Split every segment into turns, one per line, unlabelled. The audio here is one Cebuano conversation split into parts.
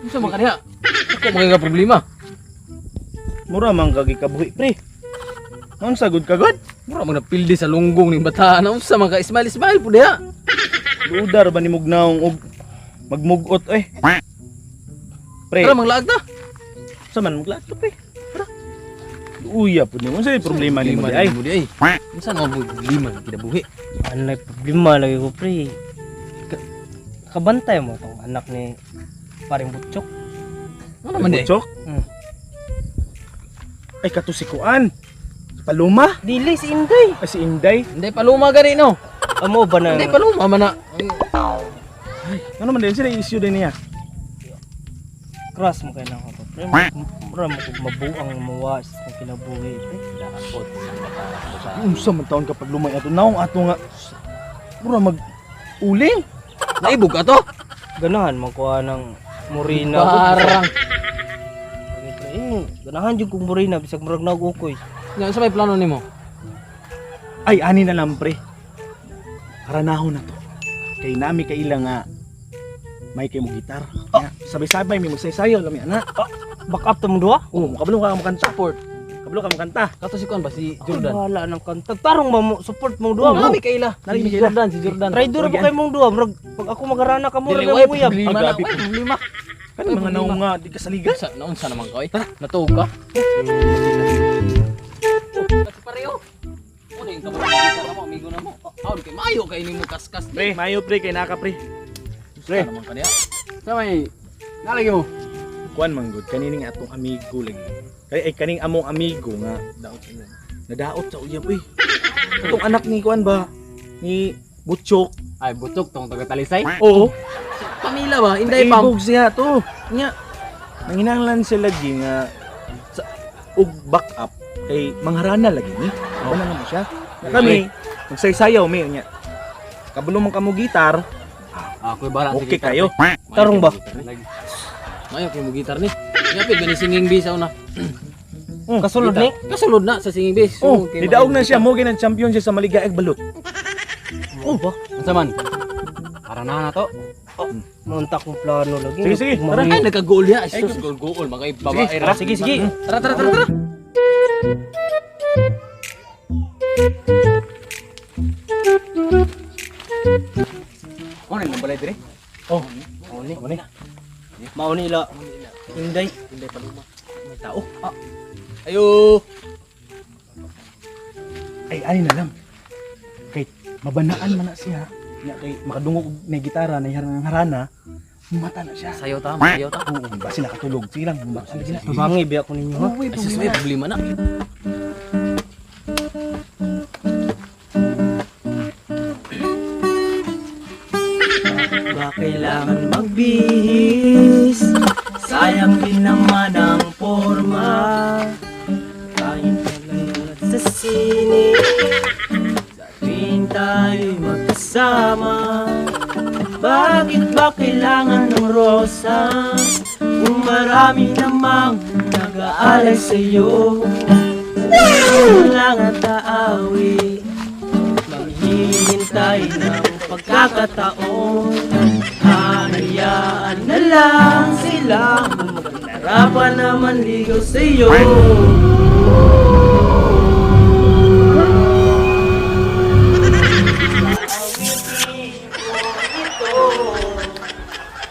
Unsa man kaniya? Ako mga nga problema.
Mura man kag ikabuhi, pre. Unsa gud ka god?
Mura man napildi sa lunggong ning bataan. Unsa man ka smile smile pud diha.
Luudar ba ni mugnaong og magmugot eh. Pre,
Tara manglaag ta.
sa man maglaad ka, pre. Tara. Uya pud nimo. Unsa problema nimo di ay?
Mo di ay. Unsa na mo problema ng kinabuhi?
Ano problema lagi ko, pre. Kabantay mo tong anak ni paring Butchok.
Ano man di?
Butchok?
Hmm.
Ay kato si Kuan. Si Paloma?
Dili si Inday.
Ay si Inday.
Hindi paluma gani no.
Amo ba na
Hindi paluma man na.
Ano man din sila issue din niya?
Cross mo kay na ako, pre. Mura mo kog mabuang mawas kung kinabuhi, pre.
Daot sa bata.
Unsa man taon kapag lumay ato naong ato nga mura mag uling.
Naibog ka to?
Ganahan man kuha ng Morina.
Parang.
Pre, eh, ganahan jud kong Morina bisag murag naog ukoy.
Nga unsa may plano nimo?
Ay ani na lang, pre. Haranahon na to. Kay nami kaila nga may kay mo gitar. Oh. Sabay-sabay may magsaysayo lami ana.
Back up ta mong duha?
Oh, kabalo ka makanta.
Support.
Kabalo ka makanta.
Kato si kuan ba si
Ako
Jordan?
bahala ng kanta. Tarong ba mo support mong duha mo?
Nami kaila.
Nami
Si
kaila.
Jordan, si Jordan.
Traidor ba kay mong duha? Murag pag ako magarana ka mo
Dili
ra
way
mo uyab.
problema
Ah,
na.
grabe.
Way problema.
Kan mga naong nga di kasaligan.
Unsa naunsa naman ka oy? Natuog ka? Oh, kasi pareho. Ano yung kabalo mo, amigo na mo. Aw, di kay maayo kay nimo kaskas.
Pre, mayo pre kay naka pre.
Pre, naman ka niya. Sa may nalagi mo.
Kuan man gud kanining atong amigo lagi. Kay ay kaning among amigo nga daot sa uyab. Nadaot sa uyab uy. Atong anak ni kuan ba ni Butchok.
Ay, butok tong taga Talisay.
Oo.
Pamila ba? Inday pam.
Naibog siya to. Nya nanginahanglan siya lagi nga sa og back up kay mangharana lagi ni. Oh. Wala mo siya. Nya kami magsaysayaw mi nya. Kabalo man kamo gitar,
Ako bahala
okay kayo.
Tarong ba?
Mayo kay mo gitar ni. Yapit gani singing bee sa una.
Kasulod ni.
Kasulod na sa singing bee.
Oh, nidaog na siya mo ginang champion siya sa Maligaeg Balot.
Oh ba?
Unsa man? Para na na to.
Munta kong plano lagi.
Sige, sige, tara.
Ay, nagka-goal ya. Ay, sus, goal goal mga babae.
Sige, tara.
Sige, sige.
Tara, tara, tara, tara. Ano yung balay dire?
Oh,
Mao ni.
mo ni.
Mao ni ila. Inday.
Inday paluma.
May tao. Ah,
Ayo.
Ay ani na lang. Kay mabanaan man na siya. Nya kay makadungog og na gitara na harana harana, mata na siya.
Sayo ta, sayo ta.
Oo, basi nakatulog. Sige lang, basi lagi na.
Babangi biya ko ninyo ha.
Ay, sus, may problema na.
Ba kailangan magbihis? Sayang din naman ang forma. Kahit naglalat sa sine, sa tuwing tayo'y magkasama. Bakit ba kailangan ng rosas? Kung marami namang nag-aalay sa'yo. Lang at aawi, maghihintay ng pagkakataon. Hayaan na lang sila, magnarapan na manligaw sa'yo.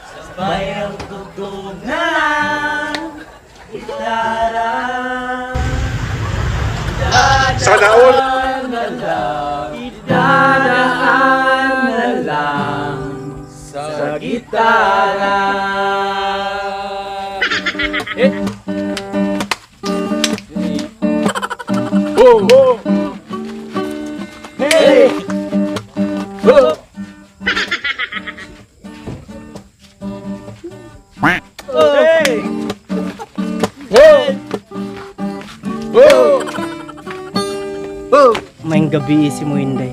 Sabay ang tugtog ng gitara.
Sana all.
Na lang, idadaan na lang sa gitara.
Eh. Oh, oh.
Hey!
Oh.
Hey!
Oh. Oh. Oh.
Maayong gabi si mo Inday.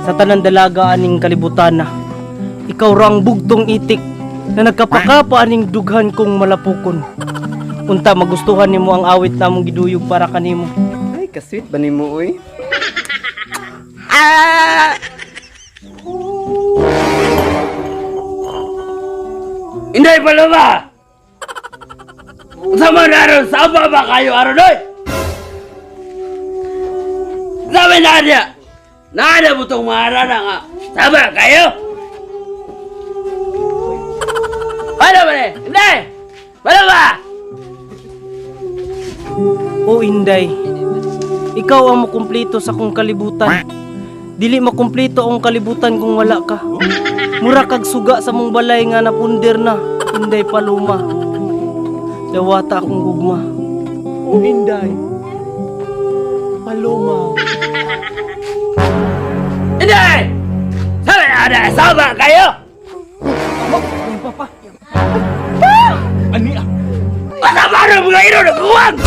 Sa tanan dalaga aning kalibutan na, ikaw ra ang bugtong itik na nagkapakapa aning dughan kong malapukon. Unta magustuhan nimo ang awit namong giduyog para kanimo.
Ay, kasweet ba nimo oy?
Inday Paloma! Sa man aron, sama ba kayo aron oy? Sabi na niya! Naana mo itong maharana nga! Sama kayo! Ano ba ni? Inday! Paloma!
O Inday, ikaw ang makumplito sa kong kalibutan. Dili makumplito ang kalibutan kung wala ka. Mura kag suga sa mong balay nga napunder na, Inday Paloma. Dawata akong gugma.
O Inday. Paloma.
Inday! Sabi na niya, sama kayo!
Ani ah.
Masama ng mga ino ng kuwang!